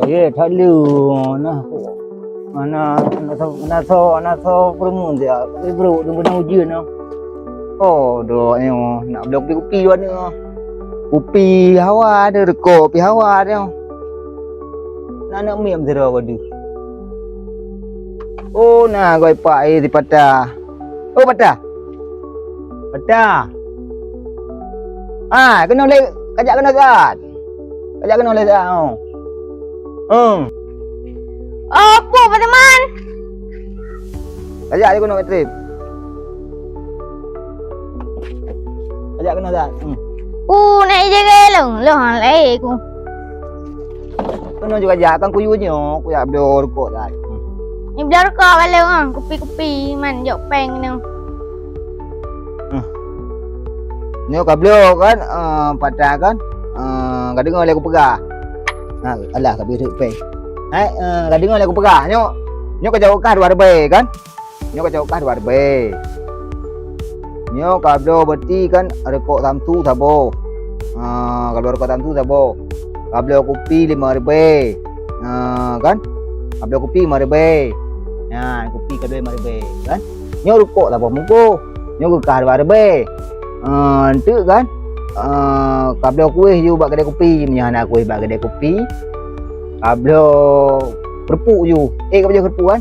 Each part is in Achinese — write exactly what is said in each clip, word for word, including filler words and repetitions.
Ye, that le. Nah, na, na so, na so, na so peureumeun siat. Tapi brok dum beuna ujeuen nyoe. Oh, dok nyoe nak bloe kupi-kupi bak nyoe. Kupi hawa ada, rukok pi hawa ada. Na aneuk miet sidroe ka deuh. Oh, na goi pak, eh, si Patah. Oh, Patah. Patah. Ah, keunoe lé, kajak keunoe siat. Kajak keunoe lé siat, oh. Hmm. Oh, peue, Pak Teman? Kajak lé keunoe, Trip. Kajak keunoe siat. Hmm. Uh, nak ijege lôn, lôn hana lé ku. Keunoe juga jak, kan kuyue nyoe, kujak bloe rukok dah. Hmm. Ni bloe rukok bak lôn, ah, kupi-kupi, man jok péng nyoe. Hmm. Nyoe ka bloe kan, eh, Patah kan? Eh, ka deungoe lé kupeugah. Ha, alah, ka bri péng. Hai, eh, ka deungoe lé kupeugah. Nyoe, nyoe ka jaweueb kah dua ribèe kan? Nyoe ka jaweueb kah dua ribèe. Nyoe ka bloe beuti kan, rukok Samsu saboh. Ha, ka bloe rukok Samsu saboh. Ka bloe kupi lima ribèe. Ha, kan? Ka bloe kupi lima ribèe. Nyan, kupi ka bloe lima ribèe, kan? Nyoe rukok saboh bungkôh. Nyoe geukah dua ribèe. Eh, enteuk kan? Eh, ka bloe kueh yue bak keudè kupi. Meunyoe hana kueh bak keudè kupi, ka bloe keureupuk yue. Eh, ka bloe keureupuk kan?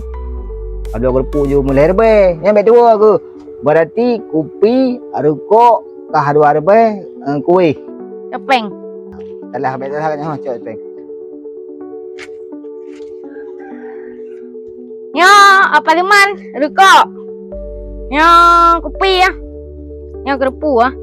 Ka bloe keureupuk yue meulhèe ribèe. Nyan bèk tuwoe keuh. Berarti kupi, rukok, kah dua ribèe, eh, kueh. Keu péng. Salah, bèk salah, nyoe cok péng. Nyoe, Pak Teman, rukok. Nyoe, kupi, ah. Nyoe, keureupuk, ah.